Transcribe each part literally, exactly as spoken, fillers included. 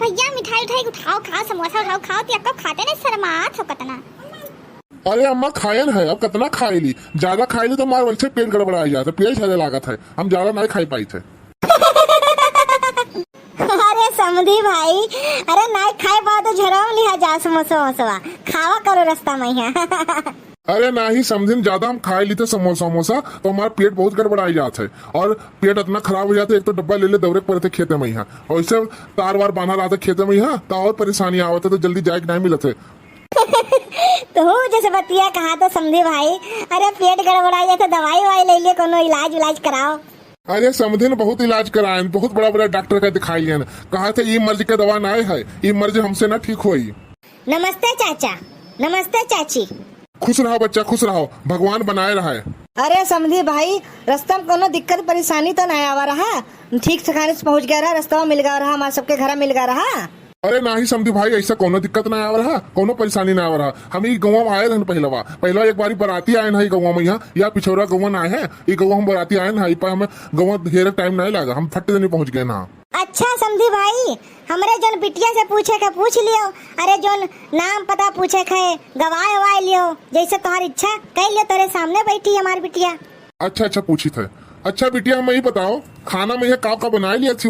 भैया, मिठाई उठाई उठाओ, खाओ, समोसा उठाओ, खाओ, तिया को खाते नहीं, शर्मात हो कतना। अरे अम्मा, खायन है, अब कतना खाई ली, ज्यादा खाई ली तो मार वैसे पेट गड़बड़ाई जात है, पेट झरे लागत है, हम ज्यादा नहीं खाई पाई थे। अरे समधी भाई, अरे नहीं खाए पाओ तो झरवा में लिहा जा समोसा वमोसवा, खावा करो रास्ता में ही। अरे नाही समधिन, ज्यादा हम खाए ली थे समोसा वमोसा तो हमारा पेट बहुत गड़बड़ाई जात है और पेट इतना खराब हो जाता है। एक तो डब्बा ले ले दौड़े के पड़े थे खेते में यहाँ, और इससे तार वार बांधा रहा था खेते में यहाँ, तो और परेशानी आवत है, तो जल्दी जाए के नहीं मिलत है। तो जैसे बतिया कहा तो समधी भाई, अरे पेट गड़बड़ाई जाए तो दवाई ववाई ले लिए, कोनो इलाज उलाज कराओ। अरे समधिन, बहुत इलाज करायन, बहुत बड़ा बड़ा डॉक्टर का दिखाई लियन, कहा थे ई मर्ज के दवा ना है, ई मर्ज हमसे ना ठीक होई। नमस्ते चाचा। नमस्ते चाची। खुश रहो बच्चा, खुश रहो, भगवान बनाए रहे। अरे समधी भाई, रास्ता में कोनो दिक्कत परेशानी तो ना आवा रहा? ठीक ठिकाने से पहुँच गया रहा, रास्ता मिल गया रहा, हमारे सबके घर मिल गया रहा। अरे नाही समधी भाई, ऐसा कोनो दिक्कत ना आवा रहा, कोनो परेशानी ना आवा रहा। हम ई गौवा में आए रहन पहलवा, पहलवा एक बारी बराती आए ना ई गौवा में, यहाँ या पिछौरा गौवा ना आए हैं, ई गौवा हम बराती आए ना, ई पर हमें गौवा हेरे टाइम नहीं लगा, हम फट देने पहुँच गए ना। अच्छा समधी भाई, हमरे जोन बिटिया से पूछे के पूछ लियो, अरे जोन नाम पता पूछे के गवाए वाए लियो, जैसे तोहार इच्छा कह लियो, तेरे सामने बैठी हमार बिटिया। अच्छा अच्छा, पूछी थे। अच्छा बिटिया, हम यही बताओ, खाना में यह का का बनाए लिया थी?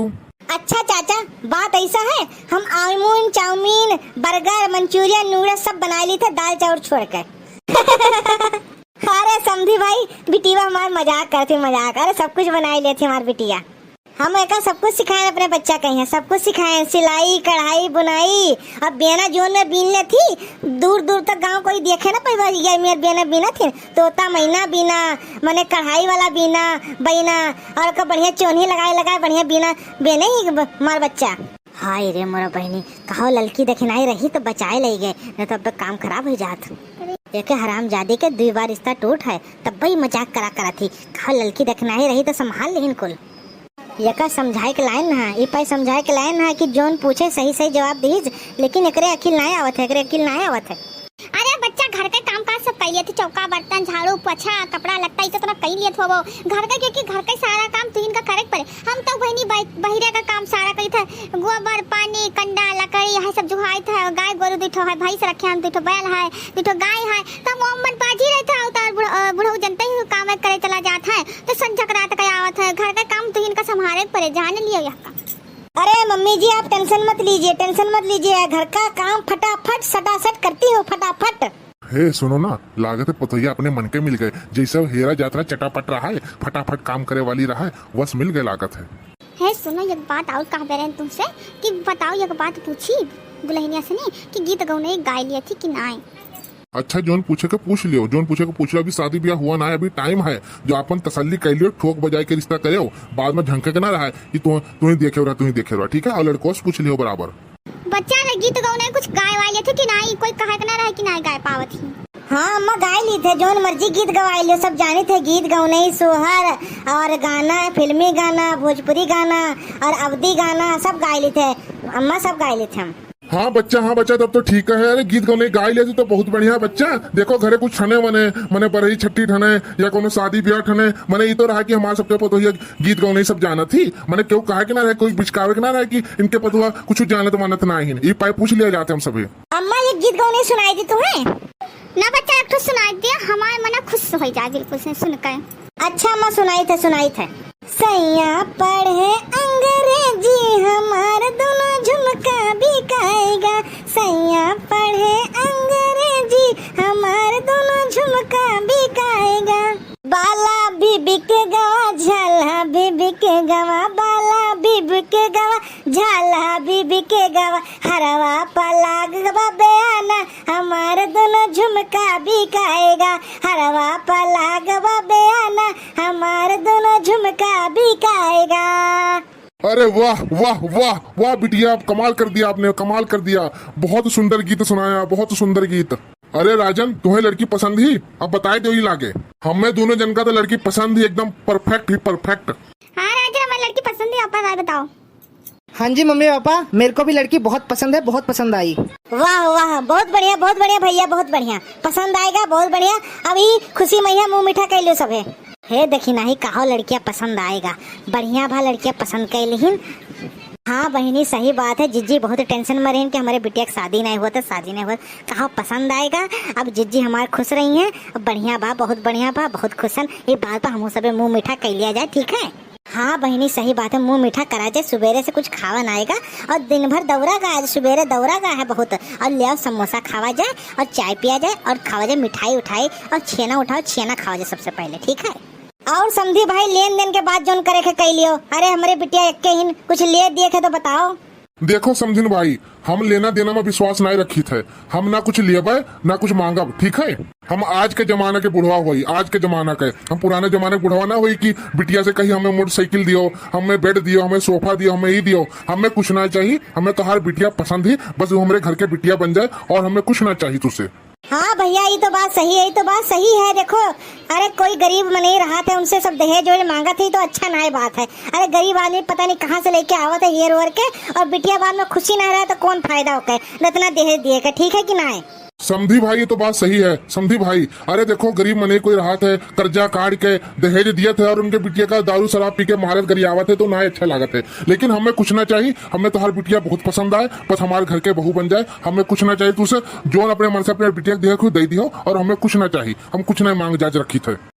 अच्छा चाचा, बात ऐसा है, हम आउमीन, चाउमीन, बर्गर, मंचूरियन, नूडल्स सब बनाए ली थे, दाल चाउर छोड़ के। अरे समधी भाई, बिटिया हमार मजाक करती मजाक, अरे सब कुछ बनाए लेती हमार बिटिया। हम एका सब कुछ सिखाए अपने बच्चा के यहाँ, सब कुछ सिखाए, सिलाई, कढ़ाई, बुनाई। अब बेना जोन में बीन ले थी, दूर दूर तक गाँव कोई देखे ना पैबा, ये मेर बेना बीना थी, तोता मैना बीना, मने कढ़ाई वाला बीना, बैना, और ओकर बढ़िया चोन्ही लगाए लगाए बढ़िया बीना, बेने ही ब-, मार बच्चा। हाय रे मोरा बहिनी, कहो ललकी दखिनाई रही तो बचाए ले गए, नहीं तो अब काम खराब हो जात। एके हरामजादी के दुई बार रिश्ता टूट है, तब भी मजाक करा करा थी। कहो ललकी दखिनाई रही तो संभाल लेहिन कुल। एका समझाए के लायन ना, ई पाई समझाए के लायन ना कि जोन पूछे सही सही जवाब दीज, लेकिन एकरे अकिल नाय आवत है, एकरे अकिल नाय आवत है। अरे बच्चा, घर के काम काज सब कई लेत ही, चौका बर्तन, झाड़ू पोछा, कपड़ा लत्ता, ई तो तोरा कई लेत होबो। घर के, क्योंकि घर के सारा काम तुहिन का करे के पड़े। हम तो बहिनी बै-, बहिरे का काम सारा करी थे, गोबर पानी, कंडा लकड़ी, यही सब जुहाई थे। गाय गोरू दुई ठो है, भैंस रखे हम, दुई ठो बैल है, दुई ठो गाय है, तो हम मन पाजी रहे थे। और तो और बुढ़-, अ, बुढ़ऊ जनते ही काम करे चला जात है, तो संझक रात का आवत है, घर का काम तुहिन का संभारे के पड़े, जान लियो यह का। अरे मम्मी जी, आप टेंशन मत लीजिए, टेंशन मत लीजिए, घर का काम फटाफट सटासट करती हूँ, फटाफट। हे सुनो ना, लागत है पतोहिया अपने मन के मिल गए, जैसे हेरा जात रहा चटापट रहा है, फटाफट काम करे वाली रहा है, बस मिल गए लागत है। हे सुनो, एक बात और कहबे रहे तुमसे कि बताओ, एक बात पूछी दुल्हनिया से नहीं कि गीत गौने गाय लिया थी कि नाय? अच्छा, जोन पूछे के पूछ लियो, जोन पूछे के पूछ लियो। अभी शादी ब्याह हुआ ना है, अभी टाइम है, जो अपन तसल्ली कर लियो, ठोक बजाए के रिश्ता करे, बाद में झंके के ना रहा है कि तू, तू ही देखे रहा, तू ही देखे रहा, ठीक है? और लड़कों से पूछ लियो बराबर। बच्चा रे, गीत गौने कुछ गाए वाले थे कि नाई? कोई कहे के ना रहे कि नाई गाए पावत ही। हाँ अम्मा, गाए ली थे, जोन मर्जी गीत गवाए लियो, सब जानी थे गीत गौने, सोहर और गाना, फिल्मी गाना, भोजपुरी गाना और अवधी गाना, सब गाए ली थे अम्मा, सब गाए ली थे हम। हाँ बच्चा, हाँ बच्चा, तब तो ठीक है। अरे गीत गौने गाई लेती तो बहुत बढ़िया बच्चा। देखो घरे कुछ ठने मने, मने बरही छट्ठी ठने या कोनो शादी ब्याह ठने, मने ई तो रहा कि हमार सबके पतोहिया गीत गौने सब जानत ही। मने केहू कहे के ना रहे, कोई बिचकावे के ना रहे कि इनके पतोहिया कुछ जानत मानत ना ही। ई पाए पूछ लिया जाते हम सभी। अम्मा, ये गीत गौने सुनाई दी तुम्हें? ना बच्चा, एक ठो सुनाई दिया, हमार मना खुश हो जाए बिल्कुल से सुन के। अच्छा अम्मा, सुनाई थे, सुनाई थे। सैया पढ़े अंग्रेजी, हमार दोनों झुमका बिकाएगा। सैया पढ़े अंग्रेजी, हमार दोनों झुमका बिकाएगा। बाला भी बिकेगा, झाला भी बिकेगा, बाला भी बिकेगा, झाला भी बिकेगा। हरवा पलाग बा बेआना, हमार दोनों झुमका बिकाएगा। हरवा पलाग बा बेआना, हमार दोनों झुमका बिकाएगा। अरे वाह वाह वाह वाह बिटिया, आप कमाल कर दिया, आपने कमाल कर दिया। बहुत सुंदर गीत सुनाया, बहुत सुंदर गीत। अरे राजन, तुम्हें लड़की पसंद ही? अब बताए दो ही लागे। हमें दोनों जन का तो लड़की पसंद ही, एकदम परफेक्ट ही परफेक्ट। हाँ राजन, हमें लड़की पसंद ही, आप बताओ। हाँ जी मम्मी पापा, मेरे को भी लड़की बहुत पसंद है, बहुत पसंद आई। वाह वाह, बहुत बढ़िया, बहुत बढ़िया भैया, बहुत बढ़िया। पसंद आएगा, बहुत बढ़िया। अब ई खुशी मैया मुंह मीठा कर लो सभे। हे देखी नाही, कहो लड़किया पसंद आएगा। बढ़िया भा लड़किया पसंद कर लिहिन। हाँ बहिनी, सही बात है। जिज्जी बहुत tension में रहिन कि हमरे बिटिया के शादी नाहीं होत है, शादी नाहीं होत। कहा पसंद आएगा। अब जिज्जी हमार खुश रही हैं। अब बढ़िया बा, बहुत बढ़िया बा, बहुत खुश हन। ये बात पर हमहू सबे मुँह मीठा कइ लिया जाए, ठीक है? हाँ बहिनी, सही बात है, मुँह मीठा करा जाए। सुबेरे से कुछ खावा नाहीं गा और दिन भर दौरा गा, आज सुबेरे दौरा गा है बहुत। और ले आओ समोसा खावा जाए और चाय पिया जाए और खावा जाए मिठाई उठाई और छेना उठाओ, छेना खावा जाए सबसे पहले, ठीक है? और समधी भाई, लेन देन के बात जौन करे के कइ लियो। अरे हमरे बिटिया एक्के हिन, कुछ लिए दिए के तो बताओ। देखो समधिन भाई, हम लेना देना में विश्वास नाहीं रखित है। हम ना कुछ लेबे, ना कुछ मांगब, ठीक है? हम आज के जमाना के बुढ़वा होई, आज के जमाना के। हम पुराने जमाने के बुढ़वा ना होई कि बिटिया से कही, "हमें मोटरसाइकिल दियो, हमें बेड दियो, हमें सोफा दियो, हमें ई दियो।" हमें कुछ ना चाही, हमें तोहार बिटिया पसंद ही, बस वो हमरे घर के बिटिया बन जाए और हमें कुछ ना चाही तुझसे। हाँ भइया, ई तो बात सही है, ई तो बात सही है। देखो, अरे कोई गरीब मनई रहत है, उनसे सब दहेज वहेज मांगत है, ई तो अच्छा नाहीं बात है। अरे गरीब आदमी पता नहीं कहाँ से लेके आवत है हेर ओर के, और बिटिया बाद में खुशी नाहीं रहे तो कौन फायदा ओके, इतना दहेज दिए के, ठीक है कि नाहीं? समधी भाई, ये तो बात सही है। समधी भाई, अरे देखो, गरीब मनई कोई रहत है, कर्जा काढ़ के दहेज दियत है और उनके बिटिया का दारू शराब पी के मारत गरियावत है, तो नाहीं अच्छा लागत है। लेकिन हमें कुछ ना चाही, हमें तोहार बिटिया बहुत पसंद आए, बस हमारे घर के बहू बन जाए, हमें कुछ ना चाही तुझसे। जौन अपने मन से अपने बिटिया के दिया खुद दे दियो और हमें कुछ ना चाही, हम कुछ ना मांग जांच रखित है।